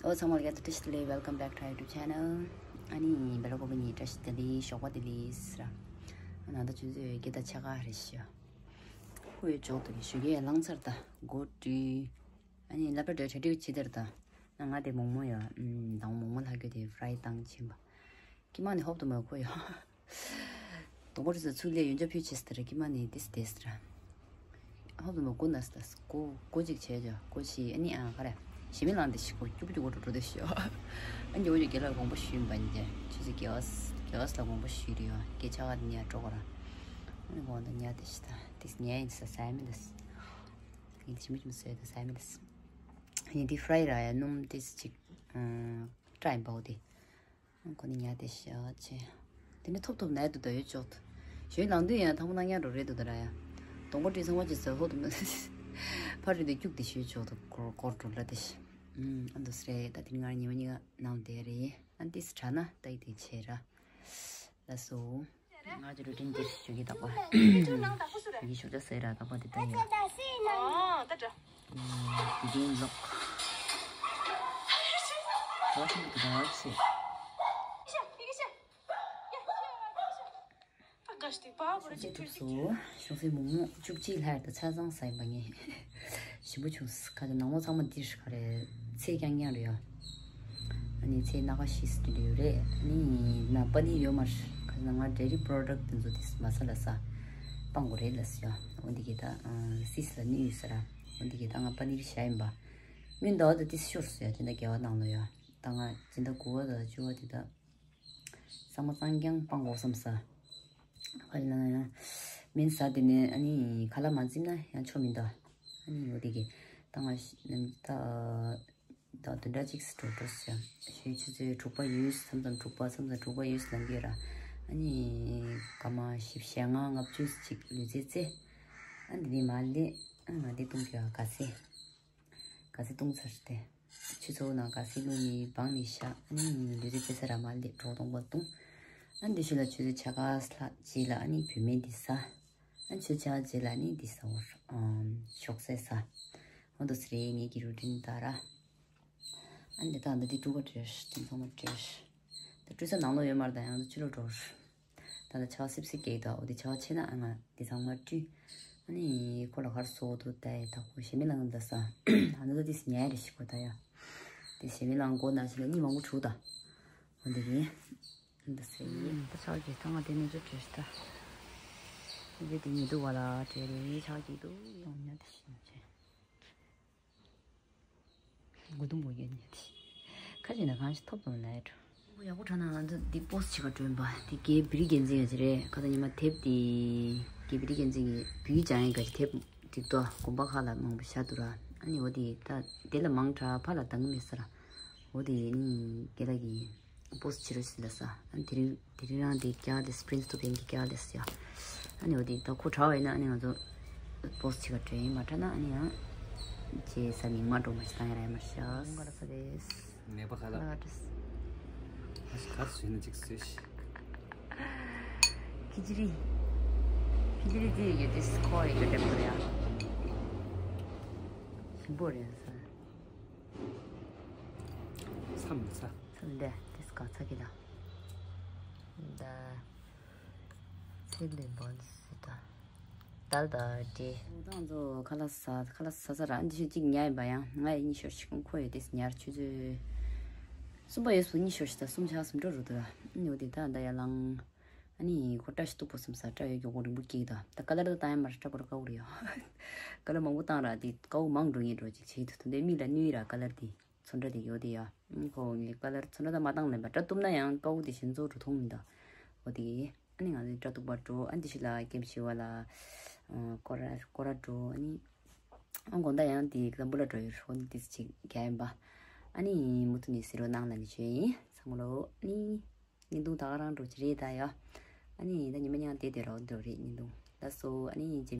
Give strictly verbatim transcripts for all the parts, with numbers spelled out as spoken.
ཨོ་ཚང་མ་ལ་བཀྲ་ཤིས་བདེ་ལེགས། Welcome back to our YouTube channel. ཨ་ནི་བེ་ལ་ཀོ་པི་ནི་བཀྲ་ཤིས་བདེ་ལེགས། ཞོགས་པ་བདེ་ལེགས་ཟེར། ཨ་ནི་ད་ཆུ་ཚོད་བརྒྱད་དང་ཕྱེད་ཀ་རེད་ཤག་ཁོ་ཡོད་ཅོག་ཏུ་གི་ཞོགས་ཀས་ལངས་ཚར་ད་སྒོ་བྲིས། ཨ་ནི་སློབ་གྲྭ་འགྲོ་གྲ་སྒྲིག་བྱེད་དེར་ད། ང་དེ་མོག་མོག་ཡོད། ཨམ་དང་མོག་མོག་ལྷག་རྒྱུ་དེ་ཕ་རའི་བཏང་ཕྱིན་པ། ཀྱི་མ་ནི་ཧོབ་ཏུ་མ་ཁོ་ཡོད། དུང་པོ་རི་ས་ཚུགས་ལས་ཡོན་ཆབ་ཕུལ་ཆེ་སི་ཏ་ར་ཀི་མ་ནི་ཏིས་ཏེ་སི་ཏ་ར། ཧོབ་ཏུ་མ་སྒོ་ན་སི་ཏ་སི་སྒོ་སྒོ་ཅིག་བྱས་ཅོ་སྒོ་ཕྱི་ཨ་ནི་ཨ་ག་རེ། ཞི་མི་ལང་དེ་ཤི་སྒོ་སྐྱུ་པོ་སྐྱུ་པོ་འགྲོ་འགྲོ་དེ་ཤི་ཨོ། ཨ་ནི་འོ་ཅོ་རྒན་ལགས་དགོངས་པ་ཞུས་པ་ནི་ཅེ་ཆུ་ཚོད་བརྒྱད་པ་བརྒྱད་པ་ལ་དགོངས་པ་ཞུས་རེད་ཡོ་རྒན་ཆ་ག་དེ་ཉལ་འགྲོ་གོ་ར། ཨ་ནི་དགོངས་དག་ཉལ་དེ་ཤི་ཏ་ཏིས་ཉལ་ཡིན་ས་ས་ཡ་མི་འདུག་ཡིན་ཞི་མི་ཅི་མི་སོས་ཏ་ས་ཡ་མི་འདུག་ཡིན་དེ་ཕ་རའི་ར་ཡ་སྣུམ་ཏིས་ཅིག་ཨ་ཀྲ་ཡིན་པའོ་དེ། ཁོ་ནི་ཉལ་དེ་ཤག་ཅེ། དེ་ནི་ཐོབ་ཐོབ་ནའི་དུ་ད་ཡོད་ཅོག་ཏུ། ཞོན་ལང་དུས་ཡང་ཐང་པོ་ནང་ཉལ་འགྲོ་རེད་དུ་ད་ར་ཡ། དོང་པོ་བྲིས་ཚང་མ་ཅི་ཟེར་ཧོ་དུ་མ། ཕ་རི་དེ་སྐྱུག་དེ་ཞོན་ཅོག་ཏུ་སྐོར་སྐོར་འགྲོ་ལ་དེ་ཤི། ཨ་འདུ་སི་རེད་ད་དེ་ནི་ང་ཉི་མ་གཉིས་ཀ་ནང་དེ་རེད། ཨ་འདི་སི་དྲ་ན་ད་ཡི་དེ་ཆེ་ར། ལ་སོ། ང་ཅི་རུ་ཏིན་དེ་ཞུ་གི་དག་པ། ཞུ་གི་ཞུ་ཅག་ཟེར་ར་དག་པ་དེ་ད་ཡ། ཨ་ད་དྲ། Begin vlog. Welcome to the world city. ཤོག་སེ་མོག་མོག་བཅུ་གཅིག་ལྷག་ཏུ་ཆ་ཚང་ཟ་ཡིན་པ་ངས། ཞིམ་པོ་བྱུང་ཁ་ཅིག་ནང་མོ་ཚང་མ་འདིར་ག་རེ་ཚེ་རྐྱང་རྐྱང་རེད་ཡ། ཨ་ནི་ཚེ་སྣ་ཁ་ཤིས་ཏུ་ཡོད་རེད། ཨ་ནི་ན་པ་ནི་ཡོད་མ་རེད། ཁ་ཅིག་ན་ང་dairy product དེ་ཚོ་དེ་མ་ཟ་ལ་ས་སྤང་དགོས་རེད་ལ་ཟེར་ཡ། འོ་འདི་གི་ད་སིས་ལ་ནི་ཡོད་ས་ར། འོ་འདི་གི་ད་ང་པ་ནི་རི་ཤ་ཡིན་པ། སྔོན་ཟླ་བ་དང་ཏིས་ཤོར་སོང་ཡ། དེ་འདྲ་དགེ་བ་ནང་ལོ་ཡ། ད་ང་སྤྱི་ཟླ་དགུ་བ་དང་བཅུ་བ་དེ་ད་ཚང་མ་གཙང་རྐྱང་སྤང་དགོས་བསམ་ས། ཧ་ལ་ཡང་མིན་ས་དེ་ནས་ཨ་ནི་ཁ་ལག་མ་འཛིམ་ན་ཡང་ཆོ་མི་འདུག་ཨ་ནི་འོ་དེ་གི་ད་ང་ད་ད་དུ་འདྲ་ཅིག་སི་འགྲོ་འགྲོ་ཟེར་ཞུ་ཆུ་ཚོད་དྲུག་པ་ཡོད་མཚམས་མཚམས་དྲུག་པ་མཚམས་མཚམས་དྲུག་པ་ཡོད་ལང་གི་ར། ཨ་ནི་སྐར་མ་བཞི་བཅུ་ཞེ་ལྔ་ལྔ་བཅུ་ཅིག་ལུས་རྩལ་རྩེ། ཨ་འདི་ནས་མ་ལས་ཨ་ང་འདི་གཏོང་གི་ཡ་ག་ཚེ། ག་ཚེ་བཏུང་ཚར་ཏེ། ཆུ་ཚོད་ནང་ག་ཚེ་བླུགས་ནི་སྦང་ནི་བཞག་ཨ་ནི་ལུས་རྩལ་རྩེ་ས་ར་མ་ལེ་གྲོགས་གཏོང་པ་བཏུང་། ཨ་འདི་ཤུ་ལ་ཆུ་ཚོད་ཆ་ག་ལྷག་རྗེས་ལ་ཨ་ནི་བུད་མེད་འདི་ཟ། ཨ་ཆུ་ཆ་རྗེས་ལ་ཨ་ནི་འདི་ཟ་འོར་ཨམ་ཞོགས་ཟས་ཟ། འོ་འདུག་སེ་རེད་ངེད་ཀྱི་རུ་ཊིན་ད་ར། ཨ་འདི་དང་འདི་འདི་དཀྲུག་ག་སྤྲད་དེ་ཚང་མ་སྤྲད། ད་དཀྲུག་ས་ནང་ལོགས་ཡོད་མ་རེད་ད་ཡང་ད་ཕྱི་ལོགས་འགྲོ། ད་ལྟ་ཆར་པ་སིབ་སིབ་རྒྱག་གི་འདུག་འོ་དེ་ཆར་པ་ཆེ་ན་ཨ་ང་དེ་ཚང་མ་བཀྲུས། ཨ་ནི་ཁོ་ལ་གར་སོ་དུ་ད་ཡ་ད་ཁོ་ཞེ་མེད་ལངས་ད་ས། ཨ་ནི་ད་དེ་སི་ཉལ་རེ་ཞིག་གོ་ད་ཡ། དེ་ཞེ་མེད་ལངས་གོ་ན་ཞིག་ལ་གཉིད་མང་པོ་བྲུག་ད། འོ་འདི་རེད། ད་ས་ཡི་ད་ཆར་གྱི་ད་ང་དེ་ནས་ཚུར་བྲོས་ད། དེ་དེ་ཉི་དུ་བ་ལ་བྲོས་རེད་ཆར་གྱི་འདུག་ཡོང་ཉལ་དེ་ཞིག་ཉལ་ཆེ། མགོ་དུམ་བུ་ཡོད་ཉལ་ཏེ། ཁ་ཅིག་ན་གང་ཞིག་ཐོབ་དང་ལས་འགྲོ། མགོ་ཡག་པོ་དྲག་ན་ང་ཚོ་འདི་པོ་སི་བྱེད་ག་འགྲོ་ཡིན་པ། དེ་རྒྱའི་བི་རི་རྒྱལ་འཛིན་ཡོད་ཅི་རེད། ཁ་ད་ཉི་མ་དེབ་དེ་རྒྱའི་བི་རི་རྒྱལ་འཛིན་གྱི་བུའི་ཅང་ཡིན་ག་ཅི་དེབ་འགྲིག་ཏོ་དགོན་པ་ཁག་ལ་མང་པོ་བཞག་འདུག་ར། ཨ་ནི་འོ་དེ་ད་དེ་ལ་མང་དྲགས་ཕར་ལ་འདང་གི་མེད་ས་ར། འོ་དེ་ནི་རྒན་ལགས་ཀྱིས་པོ་སི་བྱེད་རོགས་ཞུས་ལ་ས། ཨ་ནི་དེ་རིང་དེ་རིང་རང་དེ་རྒྱ་དེ་སི་པི་རིན་སི་ཐུ་བན་གྱི་རྒྱ་དེ་སི་ཡ། ཨ་ནི་འོ་དེ་ད་ཁོ་དྲག་བ་ཡིན་ན་ཨ་ནི་ང་ཚོ་པོ་སི་བྱེད་ག་འགྲོ་ཡིན། མ་དྲག་ན་ཨ་ནི་ཡང་རྗེས་ས་མིག་མ་འགྲོ་མ་ཞིག་བཏང་ཡ་ར་ཡ་མ་ཤག་ང་ལ་ས་རེད། ནད་པ་ཁ་ལག་ང་ལ་ས། ཨ་ཤི་ག་ཟོས་ན་ཅིག་ཟོས་ཤི། ཁི་ཅི་རི། ཁི་ཅི་རི་དེ་ཡོད་དེ་སི་ཁོ་ཡི་ག་འགྲེམས་པ་རེད་ཨ། ཞིམ་པོ་རེད་ས། མཚམས་ས། མཚམས་འདི་དེ་སི་ག་ཚ་གི་ལ། ད། ཚེ་ལས་འབོན་སི་ད། དལ་ད་དེ། ད་ང་ཚོ་ཁ་ལག་ཟ་ཁ་ལག་ཟ་ས་ར་ཨ་འདི་ཤོད་ཅིག་ཉལ་ཡིན་པ་ཡང་ང་ཡི་གཉིད་ཤོར་ཞིག་ཁོ་ཡོད་དེ་སི་ཉལ་ཆུ་ཚོད། གསུམ་པ་ཡོད་སོང་གཉིད་ཤོར་ཞིག་ད་གསུམ་ཆ་གསུམ་འགྲོ་རུ་འདུག་ར། ཨ་ནི་འོ་དེ་ད་ད་ཡར་ལངས། ཨ་ནི་ཁོ་བཀྲ་ཤིས་སྟུག་པོ་སེམས་ས་བཀྲ་ཡོད་མགྱོགས་པོ་རིང་པོ་སྐྱེས་ད་ད་ཀ་ལར་ད་བཏང་ཡ་མ་རེད་བཀྲ་པོ་ར་ཀ་བོ་རེད་ཡ། ཀ་ལར་མང་པོ་བཏང་ར་དེ་ཀ་བོ་མང་འགྲོ་ངེས་འགྲོ་ཅིག་བྱེད་ཐུབ་ཐུབ་འདས་མིག་ལ་གནོད་ར་ཀ་ལར་དེ་ཚོན་ཁྲ་དེ་ཡོད་དེ་ཡ། ཨ་ཁོ་ངས་ཀ་ལར་ཚོན་ཁྲ་ད་མ་བཏང་ལེན་པ་བཀྲ་གཏུབ་ན་ཡང་ཀ་བོ་དེ་ཞིམ་ཚོ་འགྲོ་མཐོང་མི་ད། འོ་དེ་ཨ་ནི་ང་ཚོ་བཀྲ་གཏུབ་པ་འགྲོ་ཨ་འདི་ཤི་ལ་ཀེམ་ཤི་བ་ལ་ཀོ་ར་ཀོ་ར་འགྲོ་ཨ་ནི། ཨ་དགོང་ད་ཡང་དེ་ལམ་བུ་ལ་འགྲོ་ཡོད་རོ་འདི་ཅིག་རྒྱ་ཡིན་པ། ཨ་ནི་མུ་མཐུད་ནས་ཟེར་རོ་ནང་ལ་ནི་ཞུ་ཡིན་ཚང་མ་ལོ་ཨ་ནི། བརྙན་ཐུང་ད་ག་རང་འགྲོ་གི་རེད་ད་ཡ། ཨ་ནི་ད་ཉི་མ་མཉམ་བསྡད་བསྡད་རོགས་འགྲོ་རེད་བརྙན་ཐུང་ལ་སོ་ཨ་ནི་ཇེ།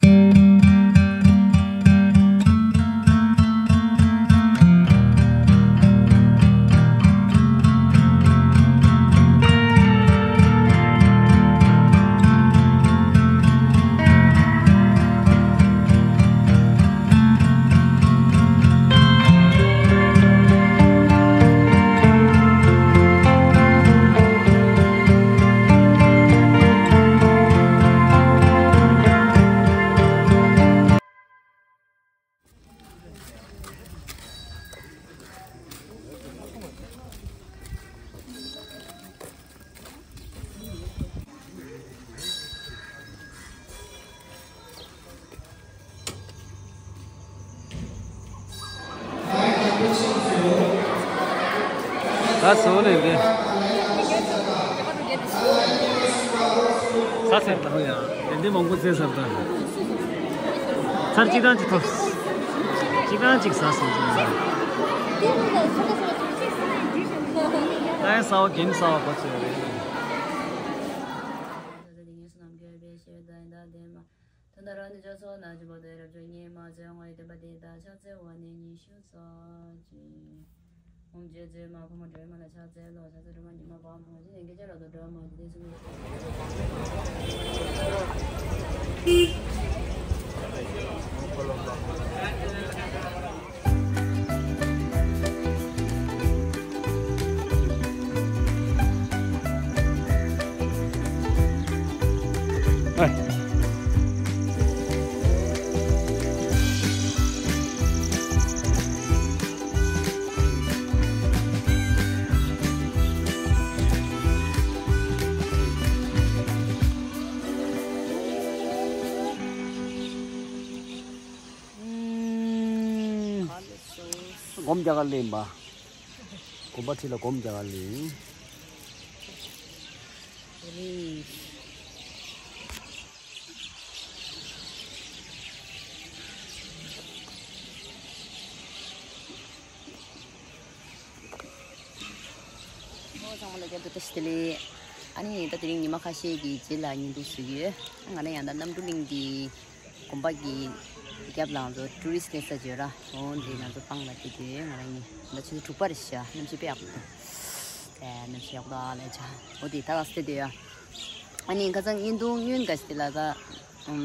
ཨ་སོ་ལེ་གེ། ས་སེར་དང་ཡང་དེ་འདྲའི་མང་པོ་བཙལ་ས་དང་། ཚར་གཅིག་དང་གཅིག་ཐོབ། གཅིག་དང་གཅིག་ཟ་སོང་ཙང་། ད་ཡང་ས་བ་གན་ས་བ་གོ་ཚོད་རེད། དོན་དག་རང་ནི་ཆོས་ཚོགས་ན་ཅི་པོ་དེ་རབ་བྱུང་ཉི་མ་ཚེ་དབང་ཡི་སྟོན་པ་དེ་དག་ཕྱག་འཚལ་བ་ནི་ཉི་ཤུ་རྩ་གཅིག་ཨོམ་རྗེ་བཙུན་མ་ཕོ་མོ་སྒྲོལ་མ་ལ་ཕྱག་འཚལ་ལོ། ཕྱག་འཚལ་སྒྲོལ་མ་ཉི་མ་བ་མོ་ཇི་ནས་སྐད་ཆ་རོ་དོ་སྒྲོལ་མ་ཇི་ནས་གསུང་གི། སྒོམ་རྒྱག་ག་ལེན་པ། དགོན་པ་ཁྲི་ལ་སྒོམ་རྒྱག་ག་ལེན། ཨོ་ཚང་མ་ལ་སྐྱབས་སུ་བཀྲ་ཤིས་བདེ་ལེགས། ཨ་ནི་ད་དེ་རིང་ཉི་མ་ཁ་ཤས་ཀྱི་རྗེས་ལ་བརྙན་ཐུང་བཟོ་གི་ཡོད། ང་རང་ཡང་ད་གནམ་གྲུ་གླིང་གི་དགོན་པ་གི་རྒྱབ་ལ་ང་ཚོ་ཊུ་རི་སི་སླེབས་ས་ཡོད་ར། འོ་འདི་ང་ཚོ་སྤང་ལ་བལྟས་དུས་ང་རང་གཉིས་ད་ཆུ་ཚོད་དྲུག་པ་རེད་ཤག་གནམ་གཤིས་དཔེ་ཡག་པོ་འདུག་ཨེ་གནམ་གཤིས་ཡག་པོ་འདུག་ཨ་ལས་ཆ། འོ་དེ་ད་ག་སེ་དེ་ཡ། ཨ་ནི་ཁ་སང་བརྙན་ཐུང་སྔོན་ག་སེ་ལ་ད་ཨམ།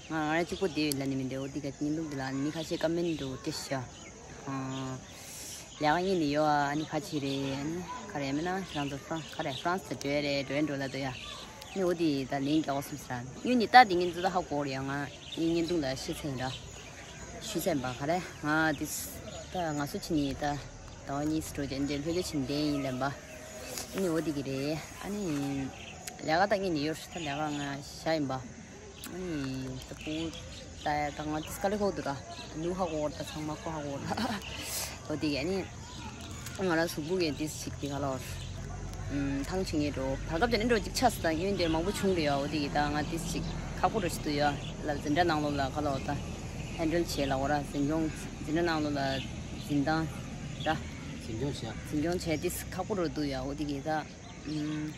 ང་ང་རང་གཅིག་པོ་བསྡད་ཡོད་ལབ་ནི་མི་འདུག་འོ་འདི་ག་བརྙན་ཐུང་འདི་ལ་མི་ཁ་ཤས་ཀ་མེན་འདྲ་བོ་སྤྲད་ཤག་ཨ། ལས་ཀ་གཉེར་ནས་ཡོད་ཨ་ནི་ཁ་ཆེ་རེད། ཨ་ནི་ཁ་རེ་མིན་ན་ཁྱེད་རང་ཚོ་ཧྥ་རན་ཁ་རེ་ཧྥ་རན་སི་དུ་འགྲོ་རེད་འགྲོ་ཡ་འགྲོ་ལབ་འདུག་ཡ། ནི་འོ་དེ་ད་ལན་རྒྱག་འོ་སེམས་ས་ར་ཡུལ་ནི་ད་དེ་ངན་ཚོ་ད་ཧ་གོ་རེད་ཡ། ང་ངའི་བརྙན་ཐུང་ལ་ཤེས་ཚད་ཡིན་ར། ཤེས་ཚད་ཡིན་པ་ག་རེ་ང་དེ་ད་ང་སུ་ཕྱིན་ནི་ད་ཟླ་བ་གཉིས་སུ་འགྲོ་རྒྱུ་འདི་ལྷོད་ལྷོད་ཕྱིན་བསྡད་ཡིན་ལབ་པ། ནི་འོ་དེ་གི་རེད། ཨ་ནི་ལས་ཀ་ད་ངེད་ནི་ཡོད་རེད། ད་ལས་ཀ་ང་བཞག་ཡིན་པ། ཨ་ནི་ད་བུ་ད་ད་ང་དེ་སྐ་ལེ་ཁོག་ཏུ་ར་ནུ་ཧ་གོ་ད་ཚང་མ་ཁོ་ཧ་གོ་ར། འོ་དེ་གི་ཨ་ནི་ང་རང་གཟུགས་པོ་གི་དེ་ཞིག་དེ་ག་ལོར་ཐང་ཆེ་ངེས་འགྲོ་བར་སྐབས་དེ་ནི་འགྲོ་ཅིག་ཆགས་སུ་ད་ཡོན་དེར་མང་པོ་བྱུང་རེད་ཡ། འོ་དེ་གི་ད་ང་དེ་ཞིག་ཁག་པོ་འགྲོ་ཞིག་ཏུ་ཡ་ལ་འཛིན་གྲྭ་ནང་ལོགས་ལ་ག་ལོར་ད་ཧན་ཌལ་བྱེད་ལ་འོ་ར་འཛིན་སྐྱོང་འཛིན་གྲྭ་ནང་ལོགས་ལ་འཛིན་སྟངས་ར་འཛིན་སྐྱོང་བྱེད་འཛིན་སྐྱོང་བྱེད་དེ་ཁག་པོ་འགྲོ་འདུག་ཡ། འོ་དེ་གི་ད།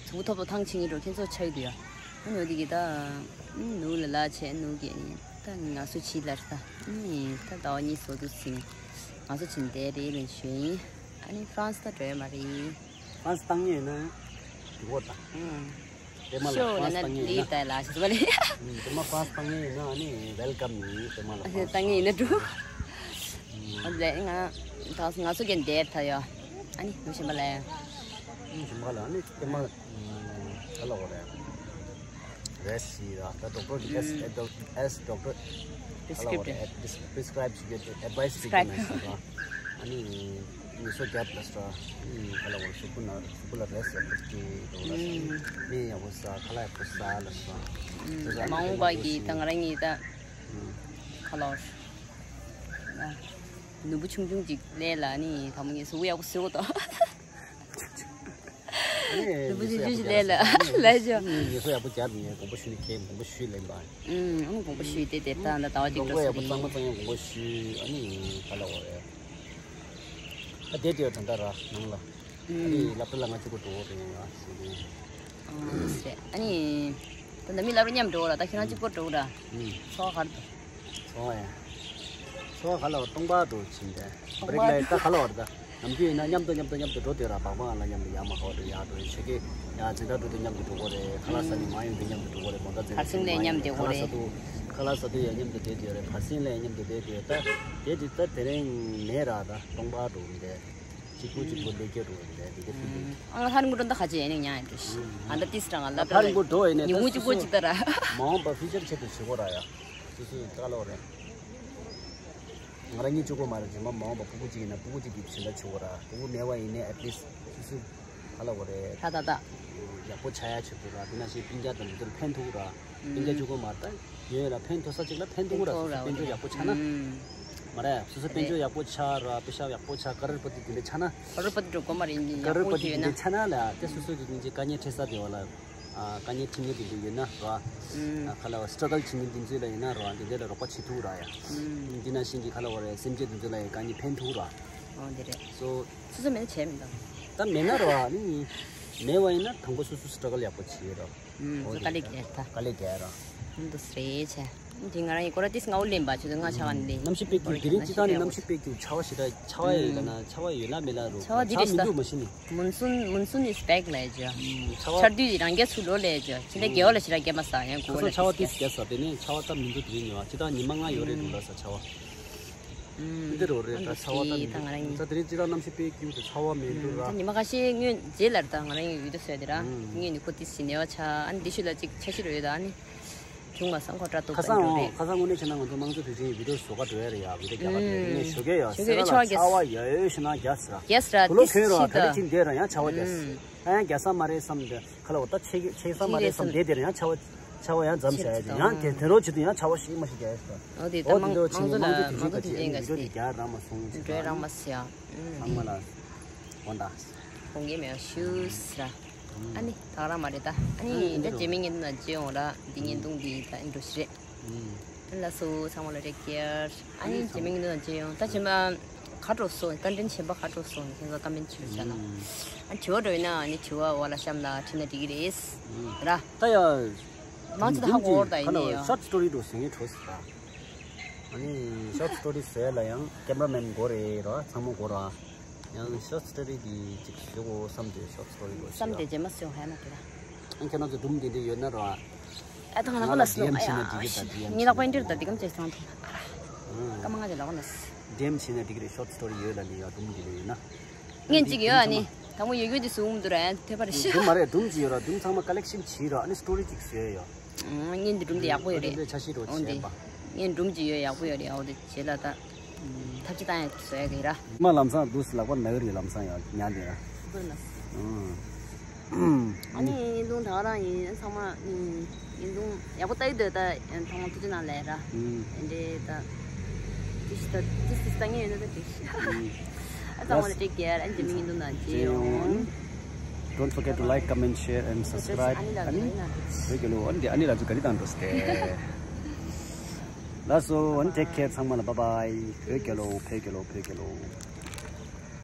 ཚུགས་ཐོབ་ཐོབ་ཐང་ཆིང་ཡིན་འགྲོ་ཁྱེད་ཚོ་ཆ་ཡོད་དུ་ཡ། ཨ་ནི་འོ་དེ་གི་ད། ནུ་ལ་ལ་བྱས་ནུ་གི་ད་ང་སུ་ཆི་ལར་ད། ད་ཟླ་བ་གཉིས་སོ་དུ་ཟིན། ང་སུ་ཆིན་དེ་རེད་ལན་ཞུ་ཡིན། ཨ་ནི་ཧྥ་རན་སི་ད་འགྲོ་ཡ་མ་རེད། ཧྥ་རན་སི་བཏང་ཉེ་ཡོད་ན། འགྲིག་གོ་ད། ཨང་། པད་མ་ལ་ཤོ་ཧྥ་རན་སི་ན་བཏང་ཉེ་ཡོད་ལི་ན། ད་ལ་ཤི་ཟ་ལི། པད་མ་ཧྥ་རན་སི་བཏང་ཉེ་ཡོད་ན་ཨ་ནི་ཝེལ་ཀམ་ཡིན། པད་མ་ལ་ཧྥ་རན་སི་བཏང་ཉེ་ཡོད་ན་འགྲོ། ཨ་ལས་ང་ད་ང་སུ་གན་དེ་ད་ཡ། ཨ་ནི་ནུ་ཤི་མ་ལ་ཡ། ཨ་ནི་ཤི་མ་ལ་ཨ་ནི་པད་མ། ག་ལ་འོ་རེད། རེས་ཞིག་ར་ད་ཌོག་ཊར་གི་ཨེས་ཨེ་ཌོག་ཨེས་ཌོག་ཊར་ག་ལ་འོ་རེད། པི་རི་སི་ཀི་རིབ་ཊི་པི་རི་སི་ཀི་རབ་ཞིག་ཨེ་ཌ་ཝའི་སི་ཞིག་ནས་ཞིག་ར། ཨ་ནི་ཉི་ཤུ་རྒྱབ་ལ་སོ། ཨ་ནི་ག་ལ་འོ་རེད། གཟུགས་པོ་ན་གཟུགས་པོ་ལ་རེས་ཡག་པོ་སྐྱེ་འགྲོ་ར། སྨན་ཡག་པོ་ཟ། ཁ་ལག་ཡག་པོ་ཟ་ལ་སོ། མ་འོངས་པ་གི་ད་ང་རང་གཉིས་ད་ག་ལ་འོ་རེད། ནུ་བུ་ཆུང་ཆུང་ཅིག་ལས་ལ་ནི་དང་པོ་ངས་གཟུགས་པོ་ཡག་པོ་བཟོས་གོ་ད། ཨ་ནི་ལུས་པོ་ཞིག་ཞིག་ལས་ལ་ལས་ཞོ། ངས་ངས་སོ་ཡག་པོ་བརྒྱབ་ནས་དགོངས་པ་ཞུ་ནས་ཁྱེད་དགོངས་པ་ཞུས་ལེན་པ། ཨུམ། ཨ་ནི་དགོངས་པ་ཞུས་ཏེ་དེ་ལྟ་ན་ཟླ་བ་གཅིག་འགྲོ་ས་རེད། དགོངས་པ་ཡག་པོ་གཙང་མ་གཙང་ཡང་དགོངས་པ་ཞུས། ཨ་ནི་ག་ལ་འོ་རེད། ཨ་དེ་དེ་ད་ལྟ་ར་ནང་ལ། ཨ་ནི་སློབ་གྲྭ་ལ་ང་གཅིག་པོ་འགྲོ་དགོས་རེད་ང་ཞུ་གི། ཨ་ནི་ད་ནི་མི་སློབ་གྲྭ་མཉམ་འགྲོ་ར། ད་ཁྱེད་རང་གཅིག་པོ་འགྲོ་ར། ཚོགས་གར་དུ། ཚོགས་ཡ། ཚོགས་ག་ལ་བ་སྟོང་པ་དུ་ཕྱིན་ཏེ། སྟོང་པ་བྲེག་ལ་ད་ག་ལ་བར་ད། ནམ་རྒྱུན་ཡིན་ན་མཉམ་དུ་མཉམ་དུ་མཉམ་དུ་འགྲོ་དེ་ར། བག་མ་ལ་མཉམ་དུ་ཡར་མར་ཧོ་དེ་ཡར་འགྲོ་ཡིན་ཆེ་གེ། ཡ་འཛིན་གྲྭ་འགྲོ་དེ་མཉམ་དུ་འགྲོ་གོ་རེད། ཁ་ལག་ཟ་ནི་མ་ཡོང་དུས་མཉམ་དུ་འགྲོ་གོ་རེད། མོ་ད་འཛིན་བར་གསེང་ལ་མཉམ་བསྡད་གོ་རེད། ཁ་ལག་ཟ་དུས་ཡ་མཉམ་དུ་བསྡད་དེ་རེད། བར་གསེང་ལ་མཉམ་དུ་བསྡད་དེ་ད། དེ་དེ་ད་དེ་རིང་མེད་ར། ད་སྟོང་པ་འགྲོ་མི་རེད། གཅིག་པུ་གཅིག་པུ་ལས་ཀྱི་འགྲོ་མི་རེད། དེ་ག་ཕུལ་དེ། ཨ་ང་ཧ་རིང་པོ་འགྲོ་ད་ཁ་ཅིག་ཡ་ནི་ཉ་ཡ་འགྲོ་ཤི། ཨ་ད་ཏིས་རང་ང་ལབ་ཧ་རིང་པོ་འགྲོ་ཡ་ནི་ཉིན་མོ་གཅིག་པོ་གཅིག་ད་ར། མ་འོངས་པ་ཕི་ཆར་ཆེད་དུ་བྱེད་གོ་ར་ཡ། སུ་སུ་ད་ལོ་རེད། ང་རང་ཉིད་གཅིག་པོ་མ་རེད། རྗེས་མ་མ་འོངས་པ་ཕྲུ་གུ་གཅིག་ཡིན་ན་ཕྲུ་གུ་གཅིག་གི་བྱིན་རླབས་ཆེ་བོ་ར། ཕྲུ་གུ་མེད་པ་ཡིན་ནའི་ཨེ་ཊི་ལིསི་སུ་སུ་ག་ལ་བ་རེད། ཧྲ་ད་ད། ཡག་པོ་ཆགས་ཡ་ཆེད་དུ་ར། དེ་ནང་བཞིན་སྤུན་ཀྱག་དང་འདི་ཚོར་ཕན་ཐོགས་ར། སྤུན་ཀྱག་གཅིག་པོ་མ་རེད། ད་ཡོད་ར་ཕན་ཐོགས་ས་གཅིག་ལ་ཕན་ཐོགས་ར། སུ་སུ་སྤུན་ཀྱག་ཡག་པོ་ཆགས་ན། ཨུམ། མ་རེད། སོ་སོ་དཔལ་འབྱོར་ཡག་པོ་ཆགས་ར། པེ་ཤ་ཡག་པོ་ཆགས། ཀ་རོར་པ་ཏི་དེ་འདྲ་ཆགས་ན། ཀ་རོར་པ་ཏི་འགྲོ་དགོས་མ་རེད། ཀ་རོར་པ་ཏི་དེ་འདྲ་ཆགས་ན་ལ་དེ་སོ་སོ་གི་སྙིང་རྗེ་དཀའ་ངལ་འཕྲད་ས་དེ་བ་ལ། ཨ། དཀའ་ངལ་འཕྲད་མཁན་དེ་འདྲ་ཡོད་ན་ར། ཨ། ཁ་ལ་བ་སི་ཊྲ་གལ་བྱེད་མཁན་དེ་ཚོ་ལ་ཡིན་ན་ར། དེ་འདྲ་ལ་རོགས་པ་བྱེད་ཐུབ་ར་ཡ། འདི་ན་བཞིན་གྱི་ཁ་ལ་བ་རེད། སེམས་ཅན་དེ་ཚོ་ལ་ཡང་དཀའ་ངལ་ཕན་ཐུབ་ར། ཨོ་དེ་རེད། སོ། སོ་སོ་མེད་ན་བྱས་མི་འདུག་ད་མེད་ན་ར་ནི། མེད་པ་ཡིན་ན་དང་པོ་སོ་སོ་སི་ཊྲ་གལ་ཡག་པོ་བྱེད་ར། ཨུམ། ཨོ་དེ་དཀའ་ལས་རྒྱག་ད། དཀའ་ལས་རྒྱག་ར། ཨུམ། འདུག་སེ་རེད་བྱས། འདི་ང་རང་ཡི་སྐོར་ལ་ཏིས་ང་འུ་ལེན་པ་ཆུ་ཚོད་ལྔ་ཆ་བ་འདི། གནམ་གཤིས་དཔེ་སྐྱིད། དེ་རིང་སྤྱི་བཏང་ནས་གནམ་གཤིས་དཔེ་སྐྱིད། ཆར་པ་ཞེ་དྲག་ཆར་པ་ཡོད་ལ་ན། ཆར་པ་ཡོད་ལ་མེད་ལ་རུ། ཆར་པ་འདི་རེད་ས། མི་འདུག་མ་གཞི་ནི། Monsoon, monsoon is back ལབ་ཡ་ཅོ། ཆར་པ། ཆར་དུས་རང་རྒྱ་ཚུར་ལོག་ལབ་ཡ་ཅོ། ཕྱི་ཟླ་བརྒྱད་པ་ལ་ཞེ་དྲག་རྒྱ་མ་ས་ཡང་གོ་ལ་ཁ་སང་ཆར་པ་ཏིས་རྒྱ་ས། དེ་ནས་ཆར་པ་ད་མི་འདུག་དེ་རིང་ཉི་མ་སྤྱི་བཏང་ཉི་མ་ལྔ་ཡོད་རེད་འདུག་ལ་ས་ཆར་པ། ཨུམ། འདི་རོ་རེད་ད། ཆར་པ་ད་མི་འདུག་ད་དེ་རིང་སྤྱི་བཏང་གནམ་གཤིས་དཔེ་སྐྱིད་འདུག་ཆར་པ་མི་འདུག་ར། ད་ཉི་མ་ཁ་ཤས་སྔོན་རྗེས་ལ་ད་ང་རང་ཡི་ཡུལ་དུ་སོས་དེ་ར། ངས་ནི་ཁོ་ཏིས་ཞིག་ནེ་བ་ཆ། ཨ་ནི་འདི་ཤུ་ལ་ཅིག་ཆ་ཤི་རོ་ཡོད་ད། ཨ་ནི། བྱུང་མ་སོང་ཁོ་དྲ་ཐུག་ཁ་སང་། ཁ་སང་དངོས་གནས་བྱས་ན་ང་ཚོ་དམངས་གཙོ་དུས་ཆེན་བི་ཌིའོ་བཟོ་ག་འགྲོ་ཡ་རེད་ཡ། བི་ཌིའོ་རྒྱག་ག་འགྲོ་ཡ་རེད། ངས་ཞོགས་ཀས་ཡ་ཟེར་ལ་ཆར་པ་ཡ་ཡོད་ཤི་ན་རྒྱ་ཟེར། རྒྱ་ཟེར། བུ་ལོ་ཁྱོད་ར་ད་རེ་ཅིག་འདས་ར་ཡང་ཆར་པ་རྒྱ་ཟེར། ཨ་ཡང་རྒྱ་ས་མ་རེད་བསམ་དེ་ཁ་ལ་འོ་ད་ཆེ་ཆེ་ས་མ་རེད་བསམ་བསྡད་དེ་ར་ཡང་ཆར་པ་ཆར་པ་ཡང་མཚམས་བཞག་ཡ་དེ་ཡང་དེ་དེ་རོ་བྱེད་དུས་ཡང་ཆར་པ་ཞིག་མ་ཞིག་རྒྱ་ཡ་ཟེར། འོ་དེ་ད་འོ་དེ་མང་འདྲ་བྱེད་ནས་མང་གཙོ་དུས་ཆེན་ག་ཚོད་ཡིན་བི་ཌིའོ་དེ་རྒྱ་ར་མ་སོང་ཆེ་ཚང་མ་ལ། འོ་ད། འོ་ད། ཁོང་གིས་མེད་ཤུས་ར། ཨ་ནི་ད་རང་མ་རེད་ད། ཨ་ནི་ད་རྗེས་མའི་བརྙན་ཐུང་ན་མཇལ་ཡོང་ར། འདི་བརྙན་ཐུང་འདི་ད་འགྲོ་ཤི་རེད། ཨ་ལ་སོ་ཚང་མ་ལ་ཊེག་ཀེར། ཨ་ནི་རྗེས་མའི་བརྙན་ཐུང་ན་མཇལ་ཡོང་། ད་རྗེས་མ་ག་འགྲོ་སོང་། ཀོན་ཊེན་ཊི་གཞན་པ་ག་འགྲོ་སོང་ཁྱེད་ཚོ་ཀོ་མེན་ཊི་བྱེད་རོགས་བྱས་ན། ཨ་དྲི་བ་འགྲོ་ཡིན་ན་ཨ་ནི་དྲི་བ་འོག་ལ་གཤམ་ལ་བྲིས་ན་འགྲིག་གི་རེད་ར། ད་ཡ། མང་ཆེ་ད་ཧ་གོ་བར་ད་ཡིན་ནི་ཡ། ཤོཊ་སི་ཊོ་རི་འགྲོ་ཟེར་ངས་འགྲོ་ཟེར་ད། ཨ་ནི་ཤོཊ་སི་ཊོ་རི་བཟོ་ཡ་ལ་ཡང་ཀེམ་ར་མེན་དགོས་རེད་ར། ཚང་མ་དགོས་ར། ཡང་ཤོཊ་སི་ཊོ་རི་འདི་ཅིག་ཞུ་དགོས་བསམ་སྟེ་ཤོཊ་སི་ཊོ་རི་འགོ་བསམ་སྟེ་རྗེས་མ་སུ་ཧ་ན་ཀི་ར། ཨ་ཁྱེད་རང་ཚོ་སྒྲུང་འདི་འདྲ་ཡོད་ན་ར། ཨ་ཐང་ལག་པ་ལ་སི་ལོ་ཨ་ཡ་ཉི་ལག་པ་འདིར་ད་འདི་གམ་ཅེས་སང་ཐུང་། སྐར་མ་ལྔ་ཅིག་ལག་པ་ན་སི། ཌི་ཨེམ་བྱས་ན་འགྲིག་གི་རེད། ཤོཊ་སི་ཊོ་རི་ཡོད་ལ་ནི་ཡ་སྒྲུང་འདི་འདྲ་ཡོད་ན། ངན་ཅིག་ཡོད་ཨ་ནི། དང་པོ་ཡོད་ཡོད་འདི་སུ་འུམ་འདུག་ར་ཐེ་པ་རེ་ཤི། སྒྲུང་མ་རེད། སྒྲུང་ཅིག་ཡོད་ར། སྒྲུང་ཚང་མ་ཀ་ལེག་ཤན་བྱས་ར། ཨ་ནི་སི་ཊོ་རི་ཅིག་བཟོས་ཡོད། ངས་འདི་སྒྲུང་འདི་ཡག་པོ་ཡོད་རེད། འདི་ཆ་ཤས་རོ་འོ་འདི་བྱས་པ། ངས་སྒྲུང་ཅིག་ཡོད་ཡག་པོ་ཡོད་རེད། འོ་འདི་བྱས་ལ་ད། ཐབས་ཅི་བཏང་ཡག་བཟོ་ཡག་གི་ར། མ་ལམ་སང་འདུག་སེ་ལག་པ་ན་གི་རེད། ལམ་སང་ཡང་ཉལ་འདི་ར། ཨ་ནི་ཡིན་དུང་ད་ག་རང་ཡིན། ཚང་མ་ཡིན་དུང་ཡག་པོ་ལྟ་གི་འདུག་ད་ཚང་མ་ཐུགས་རྗེ་གནང་ལས་ར། འདི་འདྲའི་ད་ཏིས་ད་ཏིས་ཏིས་ལྟ་ངེས་ཡོད་ན་ད་ཏིས། ཨ་ཚང་མ་ལ་ཊེག་ཀེར། ཨ་ནི་རྗེས་མའི་བརྙན་ཐུང་ནང་མཇལ་ཡོང་། Don't forget to like, comment, share and subscribe. ཨ་ནི་བོད་རྒྱལ་ལོ། ཨ་ནི་འདི་ཨ་ནི་ལ་ཚུ་ག་རི་དང་འགྲོ་སྟེ། ལགས་སོ། ཨ་ནི་ཊེག་ཀེར། ཚང་མ་ལ་བཱའི་བཱའི། བོད་རྒྱལ་ལོ། བོད་རྒྱལ་ལོ། བོད་རྒྱལ་ལོ།